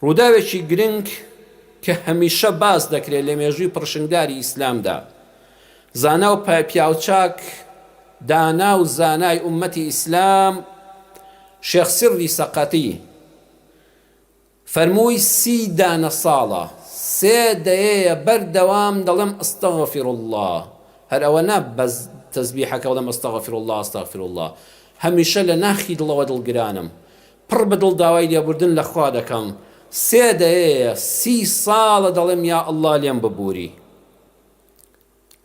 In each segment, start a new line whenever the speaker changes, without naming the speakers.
ڕووداوێکی گرنگ کە هەمیشە باس دەکرێت لە مێژووی پڕشنگداری ئیسلامدا، زانا و پیاوچاک، دانا و زانای ئوممەتی ئیسلام شێخ سڕی سەقەتی فەرمووی سی دانە ساڵە، سێ دەیەیە بەردەوام دەڵێم استغفر اللە، هەر ئەوە نا بەس تەزبیحەکە بڵێم استغفر اللە استغفر اللە، هەمیشە لە ناخی دڵەوە دڵگرانم، پڕ بە دڵ داوای لێبوردن لە خوا دەکەم، سێ دەیەیە، سی ساڵە دەڵێم یا اللە لێم ببوری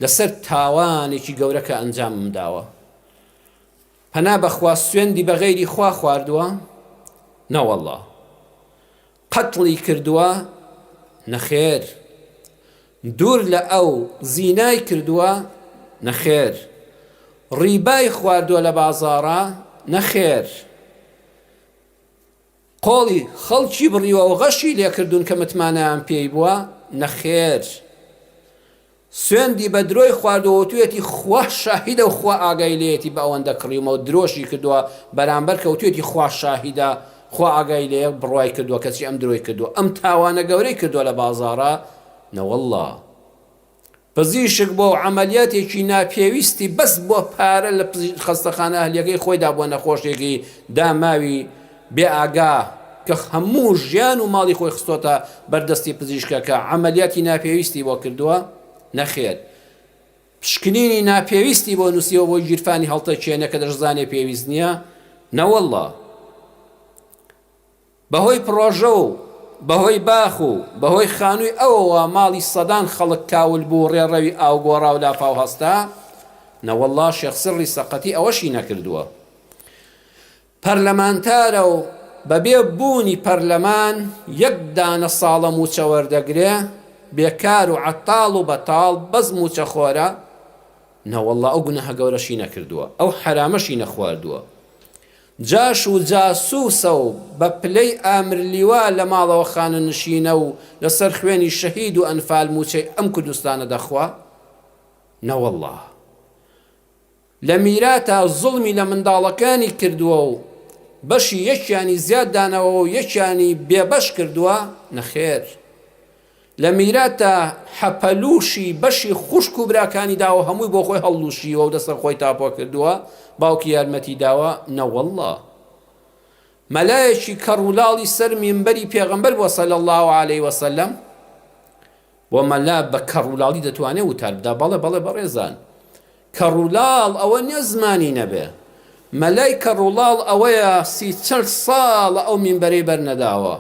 لەسەر تاوانێکی گەورە کە ئەنجامم داوە. پەنا بەخوا سوێندی بە غەیری خوا خواردووە؟ نەوەڵڵا. قەتڵی کردووە؟ نەخێر. دوور لە ئەو زینای کردووە؟ نەخێر. ڕیبای خواردووە لە بازاڕا؟ نەخێر. قۆڵی خەڵکی بڕیوە و غەشی لێکردوون کە متمانەیان پێی بووە؟ نەخێر. سوێندی بە درۆی خواردووە وتویەتی خوا شاهیدە و خوا ئاگای لێیەتی بە ئەوەندە کڕیومە و درۆشی کردووە بەرامبەر کە وتویەتی خوا شاهیدە خوا ئاگای لێیە بڕوای کردووە کەچی ئەم درۆی کردووە ئەم تاوانە گەورەی کردووە لە بازاڕا نەوەڵڵا پزیشک بۆ عەمەلیاتێکی ناپێویستی بەس بۆ پارە لە خەستەخانە ئەهلیەکەی خۆیدا بۆ نەخۆشێکی داماوی بێ ئاگا کە هەموو ژیان و ماڵی خۆی خستۆتە بەر دەستی پزیشکەکە عەمەلیاتی ناپێویستی بۆ کردووە؟ نەخێر. پشکنینی ناپێویستی بۆ نووسیوە بۆ گیرفانی هەڵتەکێنێ کە دەشزانێ پێویست نییە؟ نەوەڵڵا. بەهۆی پڕۆژە و بەهۆی باخ و بەهۆی خانووی ئەوەوە ماڵی سەدان خەڵک کاول بوو و ڕێڕەوی ئاو گۆڕا و لافاو هەستا؟ نەوەڵڵا شێخ سڕی سەقەتی ئەوەشی نەکردووە. پەرلەمانتارە و بەبێ بوونی پەرلەمان یەک دانە ساڵە مووچە وەردەگرێ، بێکار و عەتاڵ و بەتاڵ بەس مووچەخۆرە، نەوەڵڵا ئەو گوناهە گەورەشی نەکردووە، ئەو حەرامەشی نەخواردووە. جاش و جاسووسە و بە پلەی ئامرلیوا لە ماڵەوە خانەنشینە و لەسەر خوێنی شەهید و ئەنفال مووچەی ئەم کوردستانە دەخوا؟ نەوەڵڵا. لە میراتا زوڵمی لە منداڵەکانی کردووە و بەشی یەکیانی زیاد داناوە و یەکیانی بێ بەش کردووە؟ نەخێر. لە میراتا حەپەلووشی بەشی خوشک و براکانی داوە هەمووی بۆ خۆی هەڵلووشیوە و لەسەر خۆی تاپۆ کردووە، باوکی یارمەتی داوە؟ نەوەڵڵا. مەلایەکی کەڕ و لاڵی سەر مینبەری پێغەمبەر بووە صلی اللە علیە وسلم؟ بۆ مەلا بە کەڕ و لاڵی دەتوانێ وتار بدا؟ بەڵێ بەڵێ بەڕێزان. کەڕولاڵ ئەوە نیە زمانی نەبێ. مەلای کەڕوڵاڵ ئەوەیە سی چل ساڵە ئەو مینبەرەی بەرنەداوە.